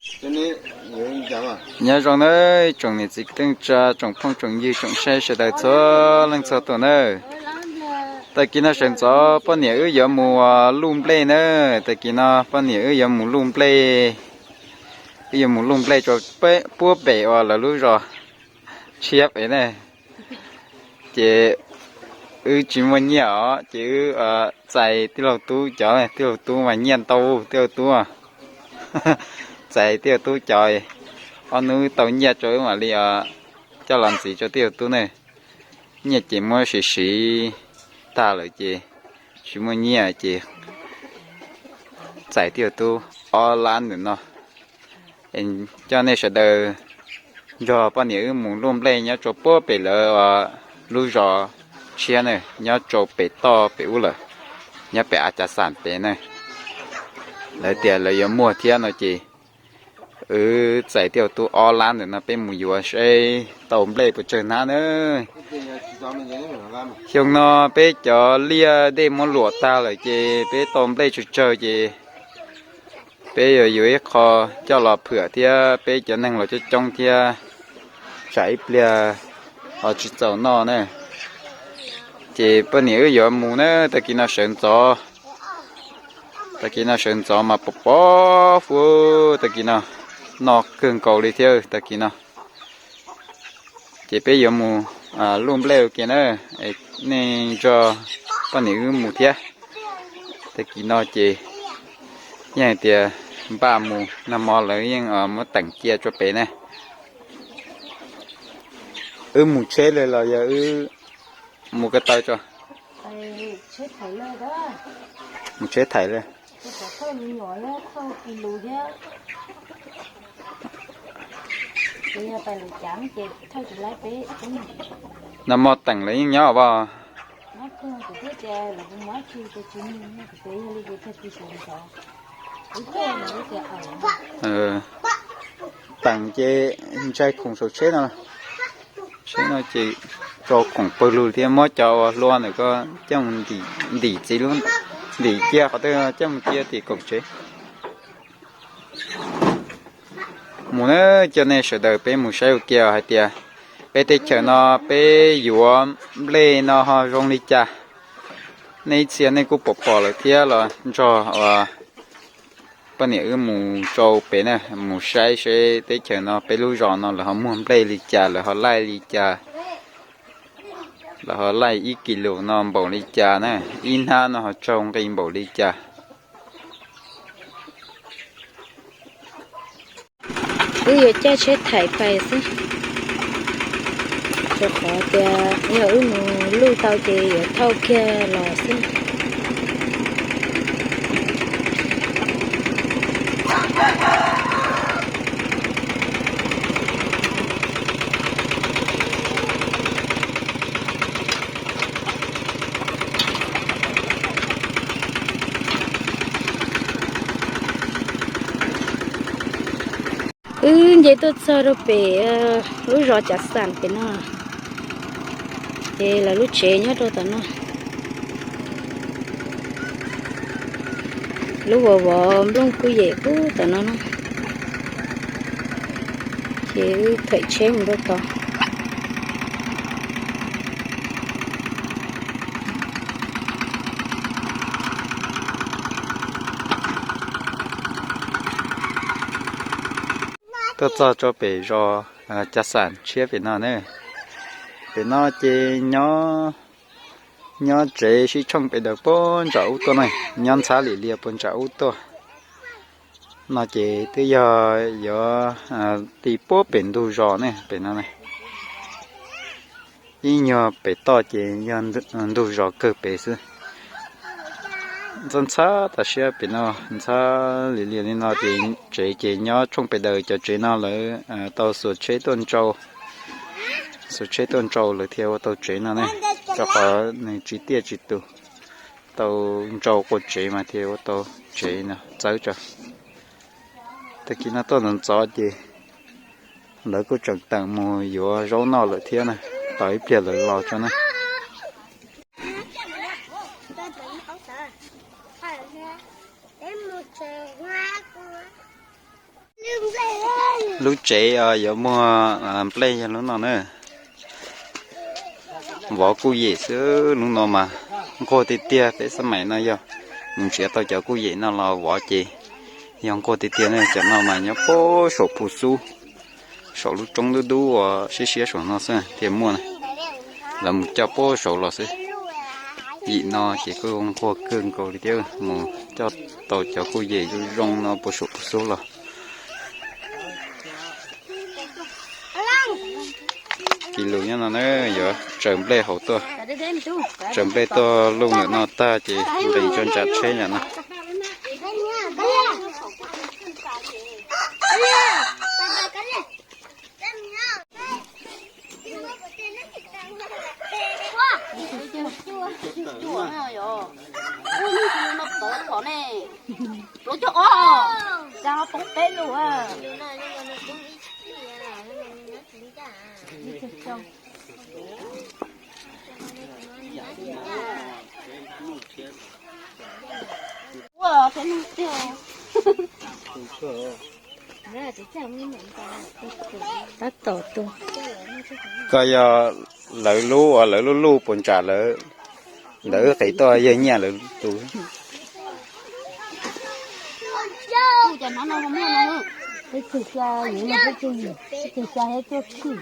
Nyob zoo nawb tsoom niam txiv kwv tij neej tsa, tsoom phooj tsoom ywg, tsoom saib sawv daws txhua leej txhua tus nawb. Tag kis no sawv ntxov poj niam wb yuav mus luj nplej nawb. Tag kis no poj niam wb yuav mus luj nplej, wb yuav mus luj nplej rau puab pem uas lawv lub zos tshiab pem ne. Ces wb tsis muaj nyiaj os, ces wb txais tij laug Tub cov, tij laug Tub mas nyiaj ntau, tij laug Tub txais tij laug Tub cov, ob hnub tau nyiaj rau wb mam li coj los ntxiv rau tij laug Tub ne. Nyiaj ces muab siv siv tag lawm ces tsis muaj nyiaj ces txais tij laug Tub ob lab ntawm no. Coj nej sawv daws nrog poj niam wb mus luaj nplej nyob rau puag pem lawv lub zos tshiab na, nyob rau pem toj pem ub lawm, nyob pem A Cav Xam pem na. Lawv tias lawv yuav muag thiab no ces wb txais tij laug Tub ob lab ntawm no peb mus yuav seb tau nplej puas tsawg hnab na. Xyoo no peb cov liaj dej muab luam tag lawm ces peb tau nplej tsawg tsawg ces peb yuav yuav ib qho coj los phwam thiab peb cov neeg los coob coob thiab, tsam ib pliag ho tsis txaus noj na. Ces poj niam wb yuav mus na, tag kis no sawv ntxov, tag kis no sawv ntxov mas pom pom huab, tag kis no noj kawg nkaus li thiab tag kis no. Ces peb yuav mus luaj nplej ua ke na, nej nrog poj niam wb mus thiab. Tag kis no ces yeej hais tias npaj mus, nag hmo lawv yeej muab teem cia rau pem ne. Wb mus tsheb li los yog wb mus ko taw tso? Mus tsheb thaim li. Nag hmo teem lawv yeej nyob os. Teem ces ntshai khoom saum tsheb no. Tsheb no ces rau khoom pawg lug thiab, muab cov uas hlua ntawm ko coj mus ntim txiv lub, ntim cia qhov twg coj mus cia tim koom tsev. Mus na, coj nej sawv daws peb mus saib ua ke hais tias peb teb chaws no peb yuav nplej no ho zoo li cas. Nej ib txhia nej kuj pom pom lawm thiab los nrog poj niam wb mus rau pem na, mus saib seb teb chaws no peb lub zos no lawv ho muag nplej li cas, lawv ho laij li cas, lawv ho laij ib kis lus no npaum li cas na, ib hnab no ho tsaug nqi npaum li cas. Wb yuav caij tsheb thaim pais xwb, rau qhov tias yog wb mus luj tau ces yuav thauj kiag los xwb. Wb nce tuaj txog rau pem lub zos Cav Xam pem no, ces lawv lub tsev nyob rau tom no. Lub vov vov nplooj kuj yem pub tom no na. Ces wb thaim tsheb mus rau tod. Tuaj txog rau pem zos Cav Xam tshiab pem no ne. Pem no ces nyob tsev sib tshooj pes daws puag ntsam ub tuaj ne, nyob ntxhab lim lias puag ntsam ub tuaj. No ces twb yog yuav ti puag pem ntug zos ne, pem no ne. Ib nyuag pem toj ces yog ntug zos kawg pem xwb. Ntxhab ntxhab tas siab pem no, ntxhab lim lias li no ces tsev ces nyob tshooj pes daws cov tsev no lawv tau xuas tsheb tuaj ntsau, xuas tsheb tuaj ntsau lawv thiaj ua tau tsev no ne, rau qhov nws tsis tiaj tsis tus, tau ntsau qua tsev mas thiaj ua tau tsev no txawb tso. Tag kis no tuaj ntxov ntxov ces lawv kuj tseem teem mus yuav zaub noj lawm thiab na, tos ib pliag lawv los tso na. Lub tsev yuav muag nplej yog lub no na. Vov kuj yem xwb, lub no mas nquag tiag tiag. Peb xab maim no yog mus nrhiav tau cov kuj yem no los vov ces yog nquag tiag tiag na. Cov no mas nyob puag saum Phu Xub, saum lub roob dub dub uas siab siab saum no xwb thiaj muaj na. Lawv mus coj puag saud los xwb. Yim no ces kuj nquag kawg nkaus li thiab, mus coj tau cov kuj yem zoo zoo no puag saum Phu Xub los. Kis lus nyob no na, yuav tsaws nplej hauv tuaj, tsaws nplej tuaj luj ntawm no tag ces nqis tso ntsa tsheb ntawm no. Tab tom tuaj. Koj yog lawv lub uas lawv lub luj puas ntsam lawv, lawv wb qis tuaj yawg nyiaj lawv tus. Peb caug xya, yus no peb caug yim, peb caug xya thiab cuaj khij.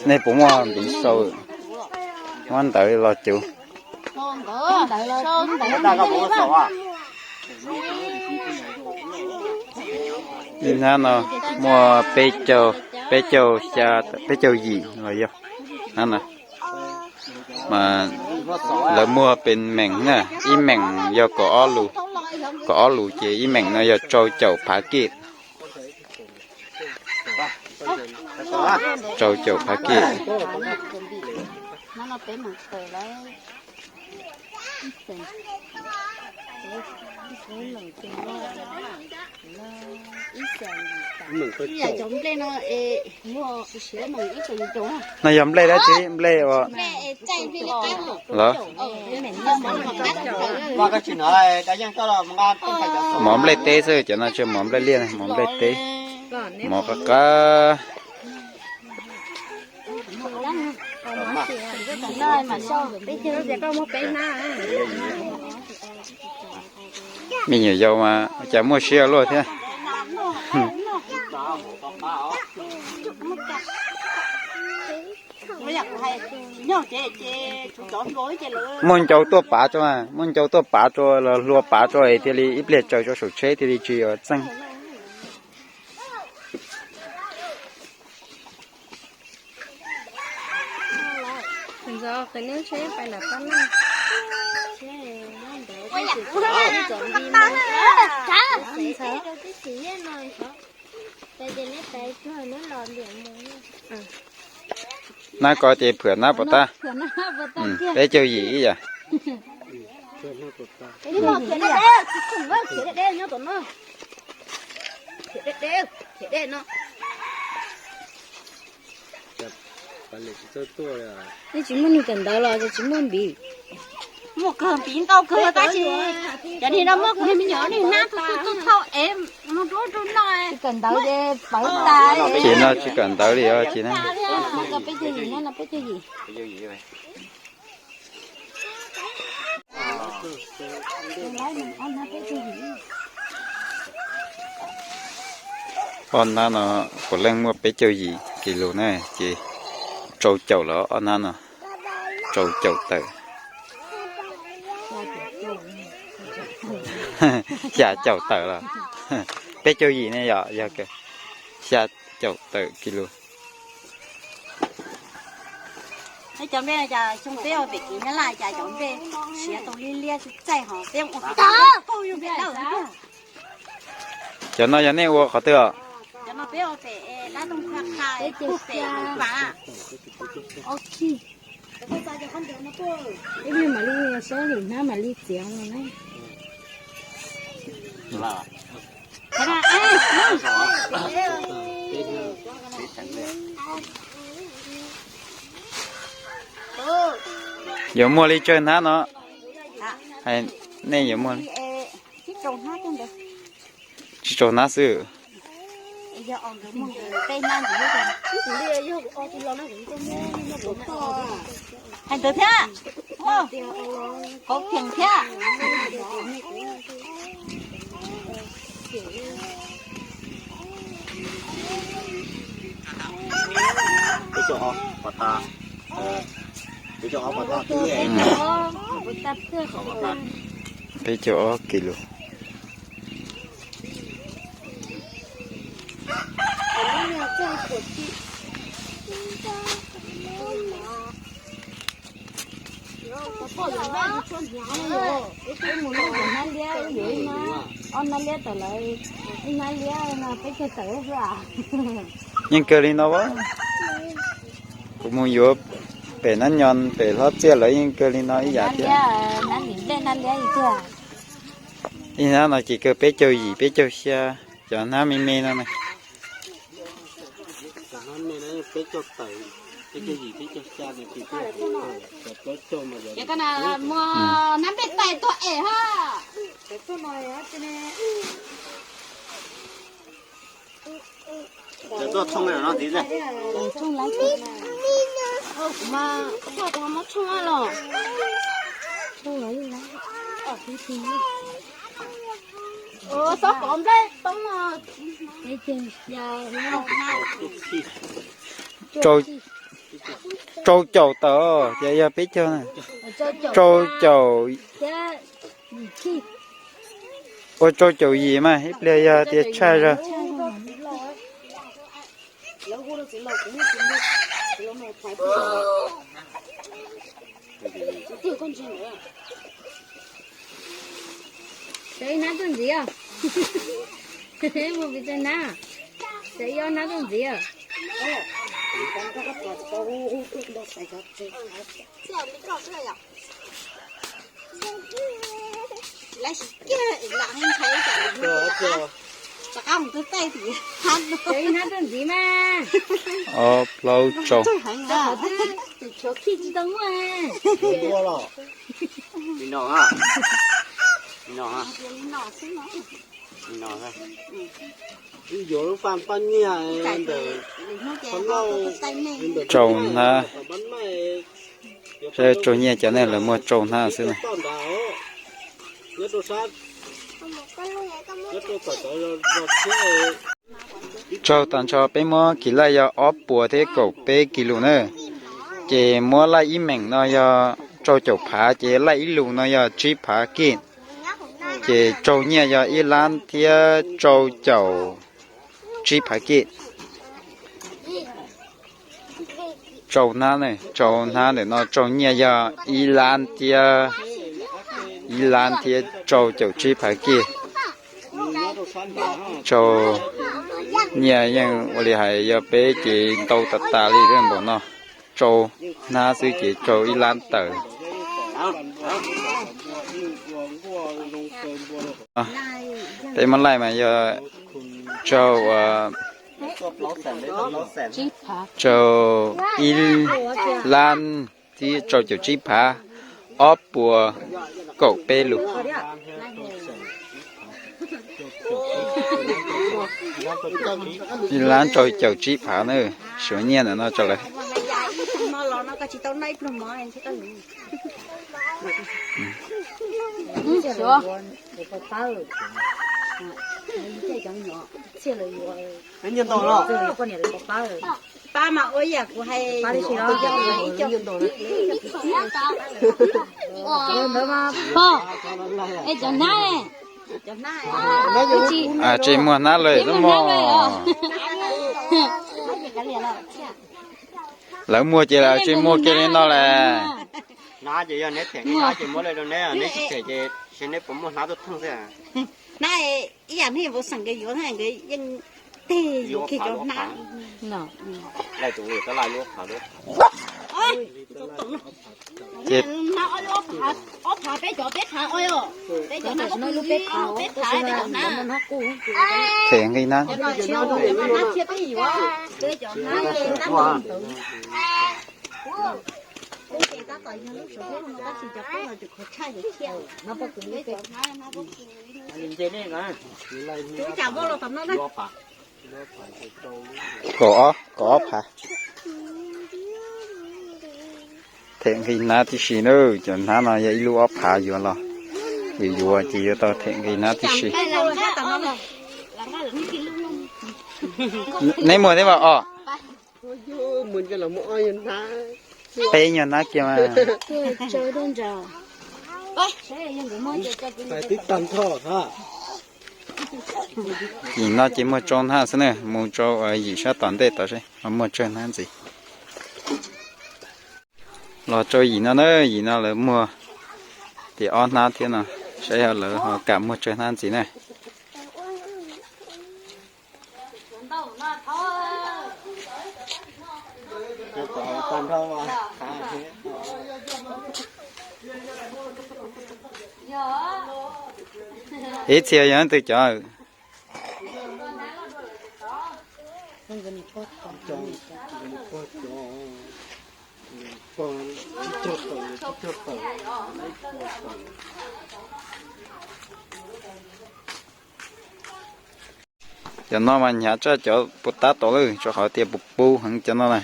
Nej puas muaj npiv sau, muab ntawv los cuv. Ib hnab no muaj peb caug, peb caug xya, peb caug yim los yog hnab no. Mas lawv muag pes meem na, ib meem yog kaum ob lus, kaum ob lus ces ib meem no yog rau caum phav kij. Rau caum phav kij. No yog nplej dab tsi? Nplej ua los? Mov nplej teb xwb, cov no tsis mov nplej liaj, mov nplej teb, mov qab qab. Me nyuam yaus mas cas muaj siab luaj thiab. Muaj ncau tuaj pav rau, muaj ncau tuaj pav rau los hlua pav rau es thiaj li ib pliag tsaws rau saum tsheb thiaj li tsis txeej. Nab ko ces phwm nab puas tag? Peb caug yim ib yam. Tsis muaj neeg kawm ntawv los tsis muaj npiv. Muaj kawg npiv ntau kawg tab sis cov niag no muab kuv niag me nyuam niag hnab tu tu tu thauj es mus rub rau no. Tsis kawm ntawv ces pawv tas. Ces no tsis kawm ntawv li os ces na. Peb caug yim no, peb caug yim. Ob hnab no puav leej muaj peb caug yim kis lus na ces rau caum lawm ob hnab no, rau caum tawm. Xya caum tawm los peb caug yim ne yom, yog xya caum tawm kis lus. Peb cov nplej no cas xyoo peb ua pem kev Nyab Laj cas cov nplej siav tau liab liab tsis txaij hos peb ua pem kauj yug pem dawm. Cov no yog nej ua qhov twg os? Cov no peb ua pem dab tooj qha qha pem pas. Ib pliag mam li saib lwm hnab mam li txiav no na. Yuav muaj li tsawg hnab no? Hais Nej yuav muag li? Tsis tsaus hnab xwb. Hais ntawd thiab, qauv pheem thiab. Peb caug ob pov tag, peb caug ob pov tag, peb caug ob kis lus. Yeej kawg li no as. Kuv mus yuav pem nab nyo pem hlob txiaj lawv yeej kawg li no ib yam thiab. Ib hnab no ces kawg peb caug yim peb caug xya, cov hnab me me no na. Hnab npej tais tuag es ha. Xob kov nplej toob. Rau caum tawm ces yog peb caug na. Rau caum, ua rau caum yim mas ib pliag yog tias tshaj zog. Xav ib hnab tuaj ntxiv os. Mus pes tsawg hnab? Xav ib ob hnab tuaj ntxiv os. Xav ib hnab tuaj ntxiv mas. Ob plaub rau. Tshuav khij tsis tau muaj. Rau hnab, rau nyiaj cov nej lawv muag rau hnab xwb na. Raug tag nrho peb muab kis laij yog ob puas thiab kaum peb kis lus na. Ces muab laij ib meem no yog rau caum phav, ces laij ib lus no yog tsib phav kij. Ces raug nyiaj yog ib lab thiab rau caum tsib phav kij. Rau hnab, rau hnab ntawm no raug nyiaj yog ib lab thiab, ib lab thiab rau caum tsib phav kij. Raug nyiaj yeej ua li hais yog peb ces ntau tas tas li npaum no. Rau hnab xwb ces raug ib lab tawm. Peb muab laij mas yog raug, raug ib lab thiab rau caum tsib phav, ob puas kaum peb lus. Ib lab rau caum tsib phav na, suav nyiaj ntawm no rau lawm. Pab mas ua yam kuv hais, ib co. Pog, es cov hnab, tsis muag hnab lawm xwb mog. Lawv muag ces lawv tsis muag kiag li no las. Hnab ces yog neb them, hnab ces muab li rau neb, neb tsis them ces seb neb puas muaj hnab tuaj thooj xwb. Hnab ib yam neeg vauv xeem nkawd yuav nkawd yeej tes yuav kiag cov hnab. Ces peb cov, peb cov hnab, peb cov hnab, peb cov hnab. Them nqi hnab. Kaum ob, kaum ob phav. Them nqi hnab tib si na, cov hnab no yog ib lub ob phav yuav los, yuav yuav ces yuav tau them nqi hnab tib si. Neb muag thiab mas os. Peb nyuag hnab kiag mas. Yim no ces muag tsau hnab xwb na, mus rau yim sab tom ntej tod seb ho muag tsawg hnab ntxiv. Los rau yim no na, yim no lawv muag tias ob hnab thiab no, saib yog lawv ho kam muag tsawg hnab ntxiv na. Ib txhia yog leej twg cov? Cov no mas hnyav tshaj cov puas tab tom lawm, rau qhov tias puas pub heev cov no na.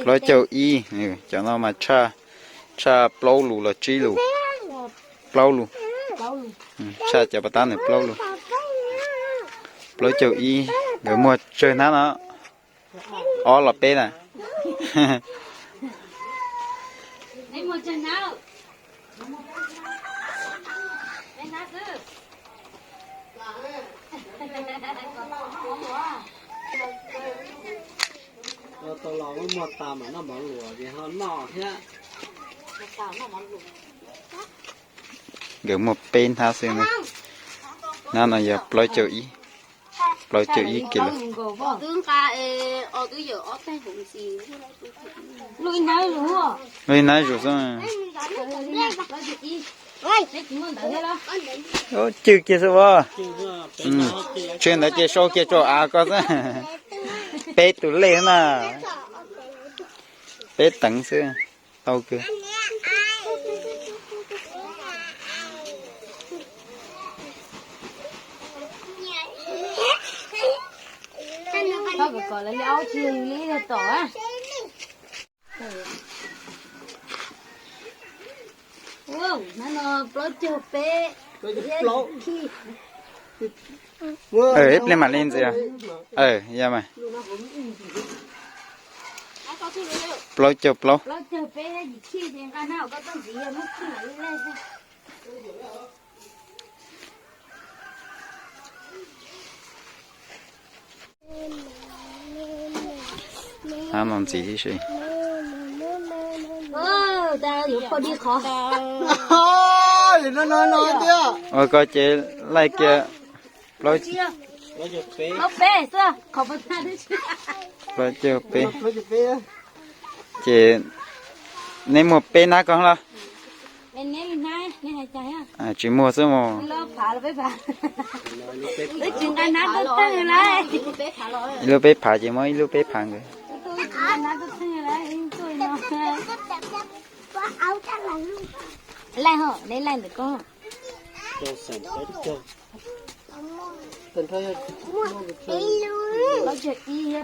Plaub caug ib, cov no mas tshaj plaub lus los tsib lus, plaub lus, tshaj cov puas tab nws plaub lus. Plaub caug ib, nkawd muag tsawg hnab no? Ob los peb na? Tau los muag tas mam noj mov luam ces ho noj thiab. Nkawd muag peb hnab xwb na. Hnab no yog plaub caug ib, plaub caug ib kis lus. Lub ib hnab zus xwb. Cwj kiag xwb as. Tseg ntawd ces sau kiag rau av ko xwb. Peb tus lej na. Peb teev xwb. Tau kawg. Kom lawv li ob tsi li tom. Hnab no plaub caug peb. Ib pliag mam li ntxiv. Yog mas. Plaub caug plaub. Hnab no ntxiv tib si. Ua ko ces laij kiag plaub, plaub caug peb. Ces neb muag peb hnab ko los? Tsis muag xwb mog. Ib lub peb phav ces muab ib lub peb phav nkawd. Laij ho, neb laij ntawm ko.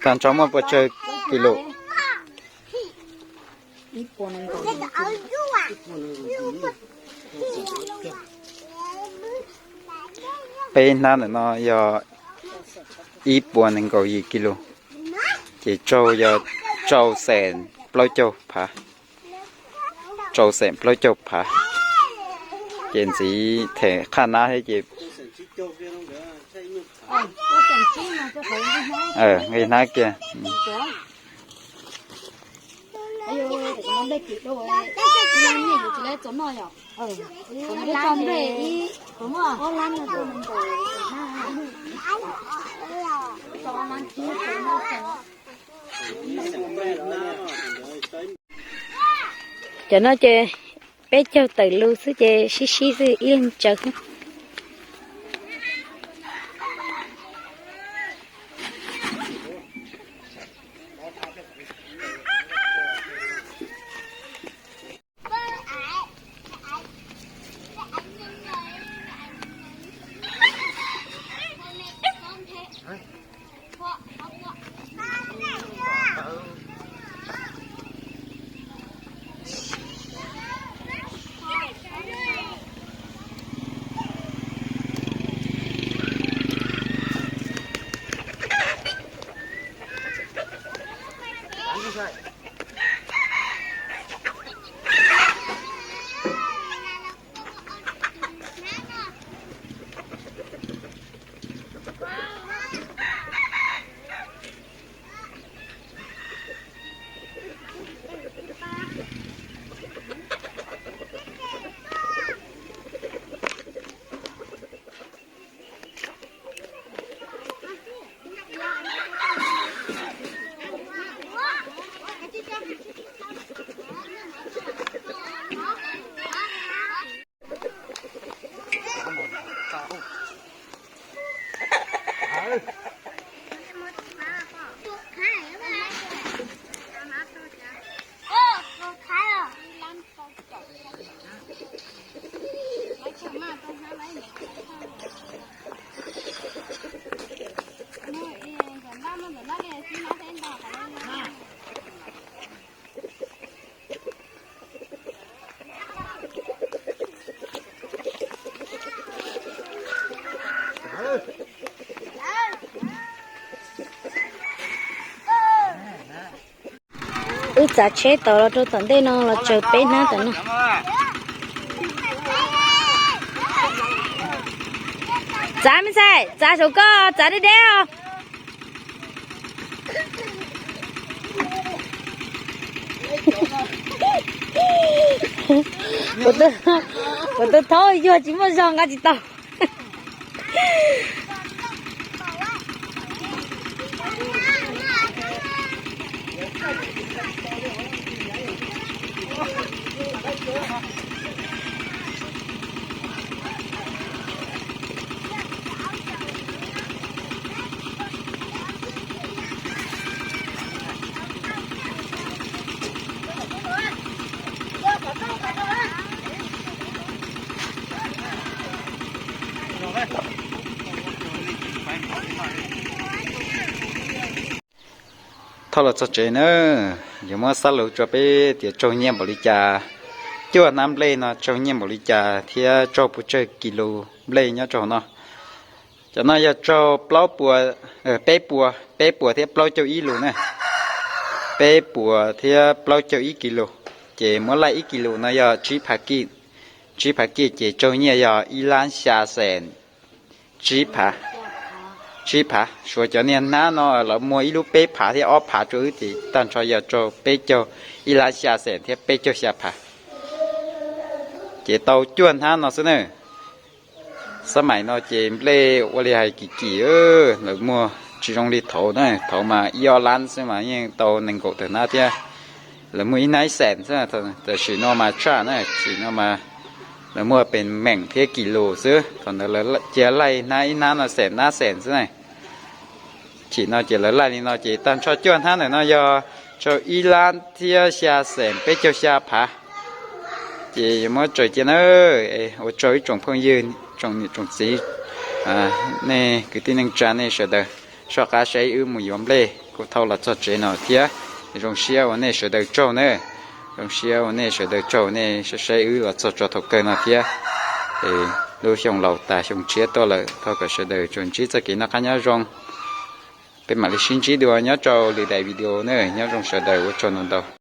Tag nrho muaj pua tsawg kis lus? Peb hnab ntawm no yog ib puas nees nkaum yim kis lus, ces tsaug yog rau xees plaub caug phav. Rau xees plaub caug phav. Ces ntxiv them qhaj nab thiab ces nqi hnab kiag. Cov no ces peb caug tawm lus xwb ces sib sib xwb ib leeg tsawv xwb. Wb txav tsheb tod los rau tom ntej no los tsaws peb hnab tom no. Txav me ntxhais, txav saum koj, txav deb deb os. Kuv tus thaub yuag tsis muaj zog nqa tsis tau. Thauj los txog tsev na, yuav muab xab lus rau peb tias tsaug nyiaj npaum li cas, cuaj hnab nplej no tsaug nyiaj npaum li cas thiab tsaug puas tsawg kis lus nplej nyob rau hauv no. Cov no yog tsaug plaub puas, peb puas, peb puas thiab plaub caug ib lus na. Peb puas thiab plaub caug ib kis lus, ces muab laij ib kis lus no yog tsib phav kij, tsib phav kij ces tsaug nyiaj yog ib lab xya xees. Tsib phav, tsib phav, suav cov niag hnab no lawv muag ib lub peb phav thiab ob phav rau wb ces tag nrho yog rau peb caug, ib lab xya xees thiab peb caug xya phav. Ces tau cuaj hnab no xwb na. Xab maim no ces nplej ua li hais kim kim, lawv muag tsis zoo li thaud na, thaud mas ib ob lab xwb mas yeej tau nees nkaum tawm hnab thiab. Lawv muag ib hnab ib xees xwb, tam sim no mas tshaj na, tam sim no mas lawv muag pes meem thiab kis lus xwb, thaum ntawd lawv cia laij hnab ib hnab no xees hnab xees xwb na. Chim no ces lawv laij li no ces tag nrho cuaj hnab ntawm no yog rau ib lab thiab xya xees peb caug xya phav. Ces yuav muab tsaws cia na, ua tsaug ib tsoom phooj ywg, tsoom niam tsoom txiv, nej kwv tij neej tsa nej sawv daws soj qab saib wb mus yuav nplej kuv thauj los txog tsev no thiab. Zoo siab ua nej sawv daws tsaug na, zoo siab ua nej sawv daws tsaug nej saib wb los txog tso thaum kawg no thiab. Lub xyoo laus tas xyoo tshiab tuaj lawm, thov kom sawv daws tsuas ntsib txoj kev noj qab nyob zoo. Peb mam li sib ntsib dua nyob rau lwm daim video na, nyob zoo sawv daws, ua tsaug ntau ntau.